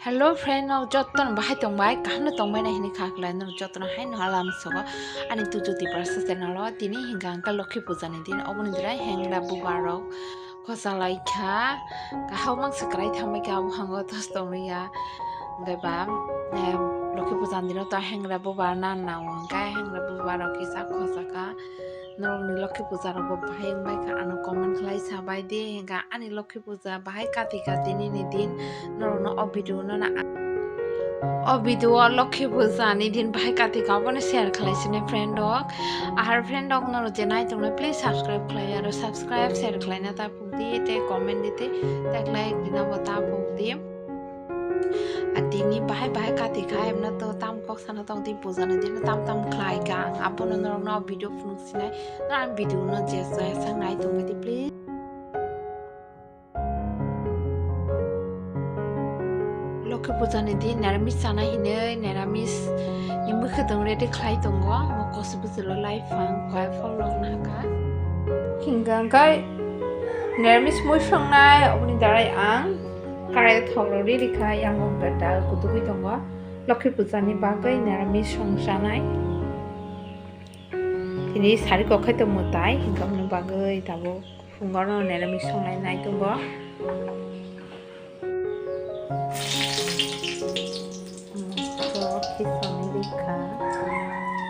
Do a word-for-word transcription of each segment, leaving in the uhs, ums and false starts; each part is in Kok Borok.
Hello friend, no jotono bahai tongbai, kaham no tongbai na hini kha khlai, no jotono hai no alam sogo ani Tuju Tiprasa channel o. Tini hingka hingka Lokhi Puja ni din, oboni dwrai hengra bubar rok khosa lai kha, kaham mang se kwrai thangbai kha, abo hango tos tongwi ya. Hingke ba, em, Lokhi Puja ni dino to hengra bubar na nao, hingke hengra bubar rok kisa khosa kha. Norokni Lokhi Puja rok bo bahai wngbai kha, ano comment khlai sa bai di, hingka ani Lokhi Puja bahai kati kati nini din norokno o video no na, o video o Lokhi Puja ni din bahai kati ka obono share khlai sini friend rok. Ahar friend rok norok je nai tongnai please subscribe khlai aro subscribe share khlai na ta puk di te comment di te tak like di na bo ta puk di. A tini bahai bahai kati kha emna to tam kok sana tong di puja ni din tam tam khlai ka ang abono norokno o video phunuk sinai na ang video no je sa nai tongbai di please. Lokhi Puja ni din niramis chana hinwi niramis ni mwkhwtwng ready khlai tongo, omo kosi bwswlo lai phang koi phol rok nahaka. Hingka hingkai niramis mui songnai, oboni darai ang karai thok rok riri kha, yango hwnkhe dal kutugwi tongo. Lokhi Puja ni bagwi niramis song chanai. Tini sari kok khai tongmo tai, hingka hwnwi bagwi tabuk. Phungo no niramis songnai nai tongo. Mosok khisani rikha,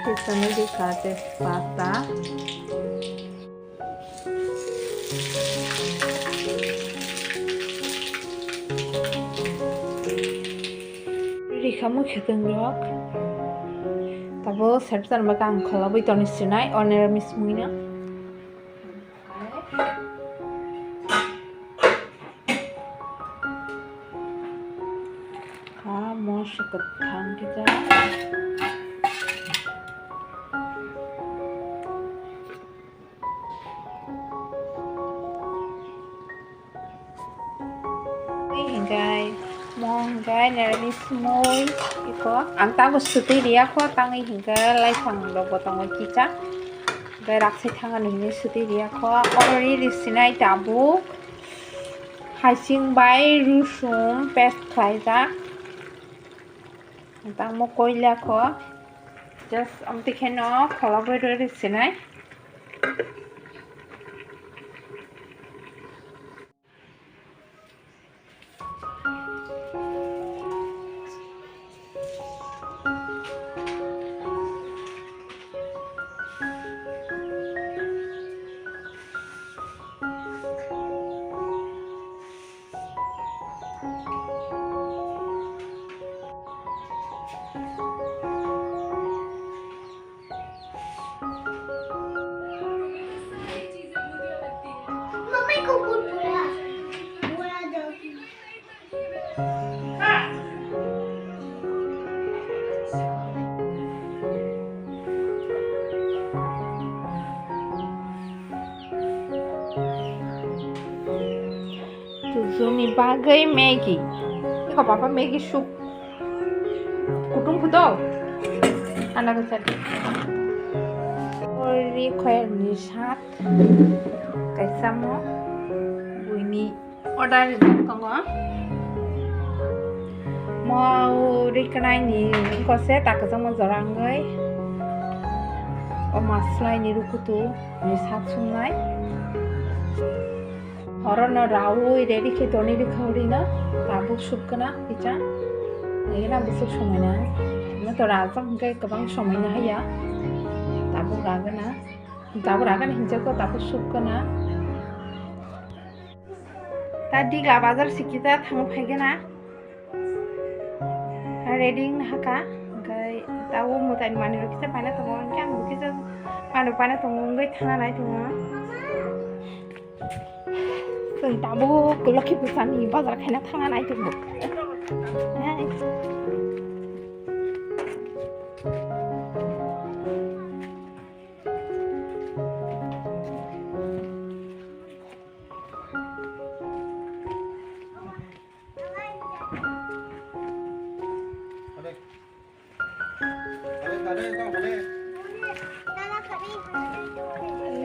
khisani rikha tejpata. Rikha mui kheteng rok. Tabo serpsar maka ang kholobwi toni sinai o niramis mui no. Ha, mosok kwthang kisa. Hingkai, mo hingkai, nirani sumui, iko, ang tabo sutui riya kho, tangwi hingkai, laifang rok bo tongo kisa. Hingkai, raksai thangani hinwi sutui riya kho, oro riri sinai tabuk. Hasing bai rusung paste khlaijak. Tangmo koila kho. Just amtwi kheno kholobwi rw rw sinai. Mummy को कुरकुरा, बुरा दो। Tujuni bagwi Maggi. Iko papa Maggi soup. Kutung phuto. Ana ko sadi. Ori khoyerni sat. Kaisamo. Buini order tongo. Mo riknai ni kose takjamo jorangoi. O maslai ni rukutu ni sat sumnai. Horono raui ready khe toni rikha urino tabuk sukgwna kicha. Egena bwswk somaina. Amo to rajak hwnkhe kwbang somaina haya. Tabuk ragwna. Tabuk ragwna hinjak ko tabuk sukgwna. Ta digla bazar sikita thangwi phaigwna. Ready wngna hakha, hwnkhe tabuk mwtai manwi rok kisa paina tongo, hwnkhe ang bo kisa manwi paina tongo, wngwi thangna nai tongo. Chwng tabuk Lokhi Puja ni bazar khaina thangna nai tongo. Hai.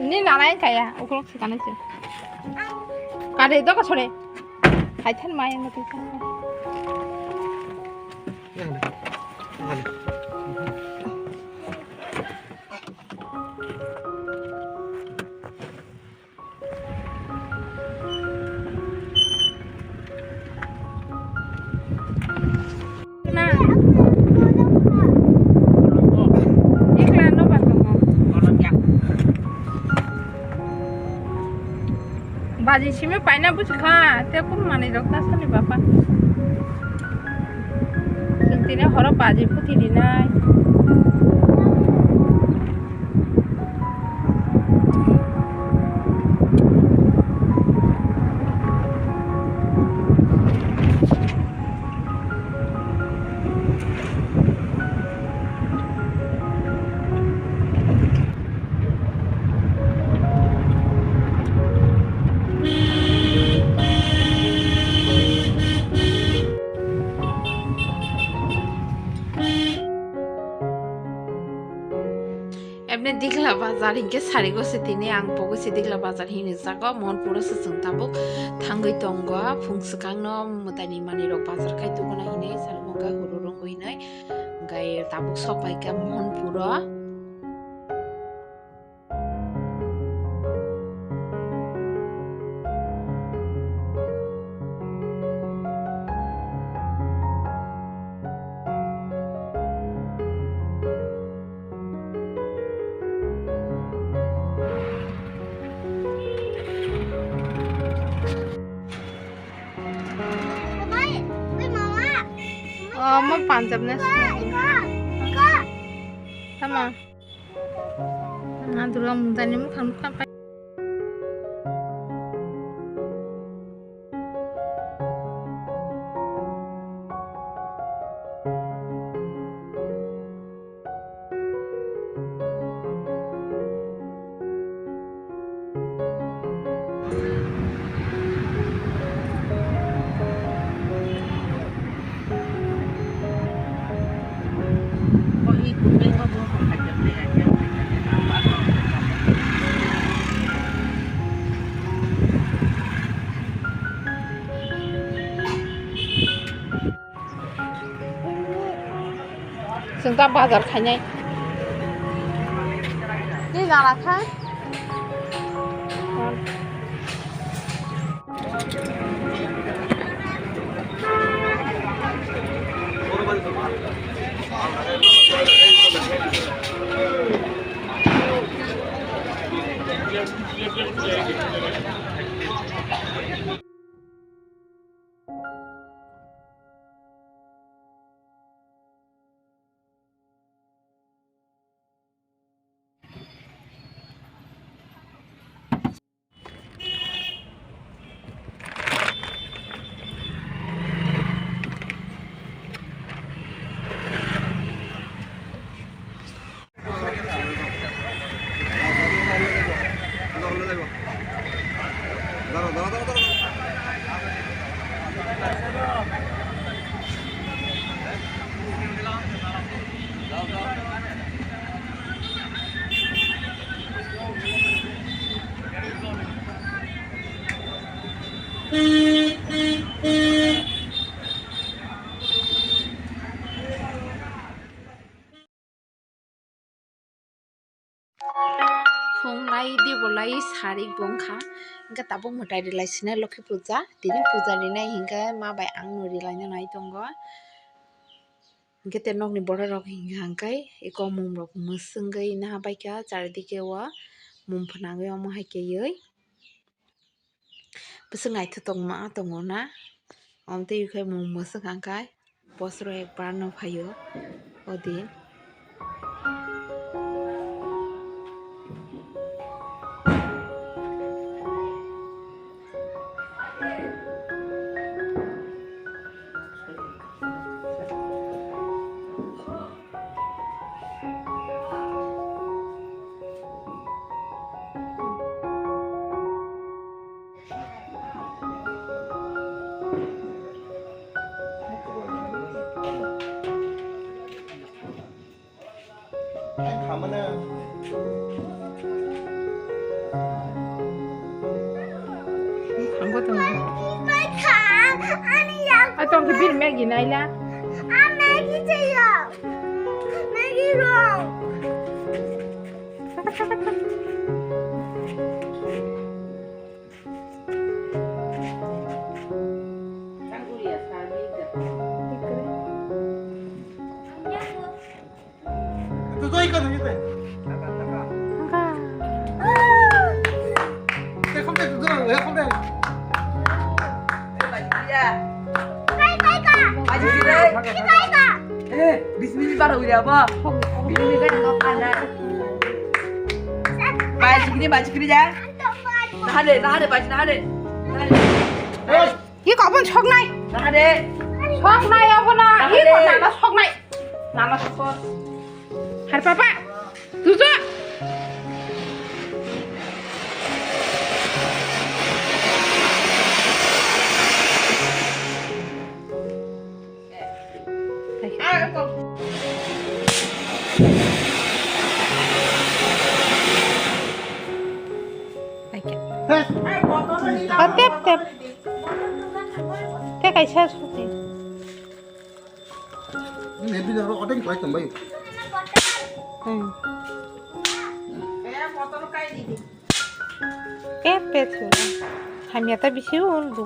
Ni nanai kaya, ukulok si kanai si. Kade doka sore. Hai than mai ang tu than. Na. Ikla no ba tongo. Baji simi paina buji kha, te kun mani rok ta sani bapa. Chwng tini horo baji puthi rinai. Ebni Dikla bazar hinkhe sarigo se tini ang pogo se Dikla bazar hinwi jago, Mohanpuro se chwng tabuk thangwi tongo. Phung swkangno mwtaini manwirok bazar khai tubuna hinwi sarigo hwnkhai huru rwngwi hinwi hwnkhai tabuk sok phaikha Mohanpuro. Oh, mo Punjab na. Tama. Nadura mudani mukhang mukhang. Chwng ta bazar khainai. Tei jala khai. Phung lai di bo lai sarik bo wngkha, hingke tabuk mwtai rilai sinai Lokhi puja, tini puja rinai hingke ma bai ang no rilai no nai tongo, hingke te nokni borok rok hingka hingkai eko mum rok mwswngwi naha baikha charidike o mum phnangwi omo hai keyoi. Bwswk naithotok ma tongo na? Omo tei khe mung mwswk hwnkhai bosoro ekbar no phaio o din. Ang bo tong. Ai tong khe bini Maggie naila. Maggie wrong. Eh, bismillah, baru udah apa? Bismillah, baru udah apa? Baik, sini, baik, sini, ya. Nahade, nahade, baji, nahade. Nahade. Hi kok bon sok nai? Nahade. Sok nai, obo na. Hi kok nana sok nai? Nana sok. Har papa. Tujo. Tep, tep. Te kaisa suti. Ini bini oro odeng bai tongbai. Hmm. Pet, pet, sura. Hamya ta bisi ul bu.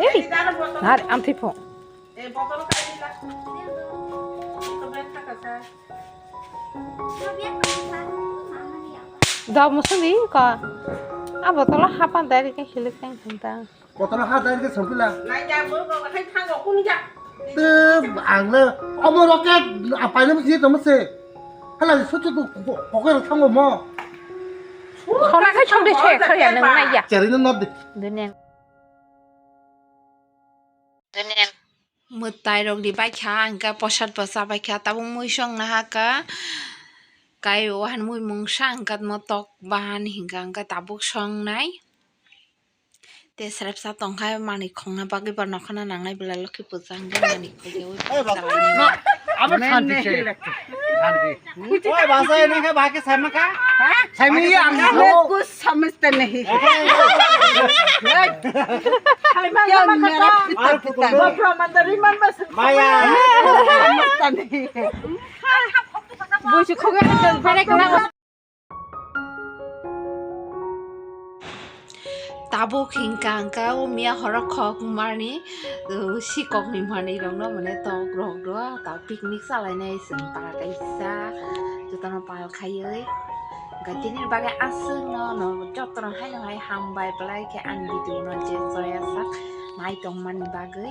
Ei, nar amthi pho. Dok musun di ko. A botol hapan dari ke hilik teng teng ta. Botol ha dari ke sampila. Nai ya bo ko hai thango kun ja. Te ang le omo roket apai le musi to muse. Hala suchu tu ko ko thango mo. Khona khai chong de che khaya nang nai ya. Cheri no not de. Dunia. Mwtai rok ni baikha, hingke posad bo chabaikha, tabuk mui song nahaka, kai o han mui mungsa hingke motok bahan hingka hingke tabuk songnai. Te srepsa tongkha manui khongna bagwi bo nokhorno nangnai belai lokhi puja hingke manui khogwi. Abo santi se. Santi. Oi, basa ini ke baki sama ka? Hah? Saimi ya, ang Hame kuch samajhta nahi. Kya mera pita pita? Maya. Samajhta nahi. Busi khoga bere kala. Tabuk hingka hingka o miya horo khok mani, uh, sikok ni manwi rok no mane tok rok do, ta picnic salai nai chwng para kaisa jotono pal khaiwi. Hingka tini bagwi aswk no, no jotono haino hai hambai belai khe ani video no je choya sak nai tong mani bagwi.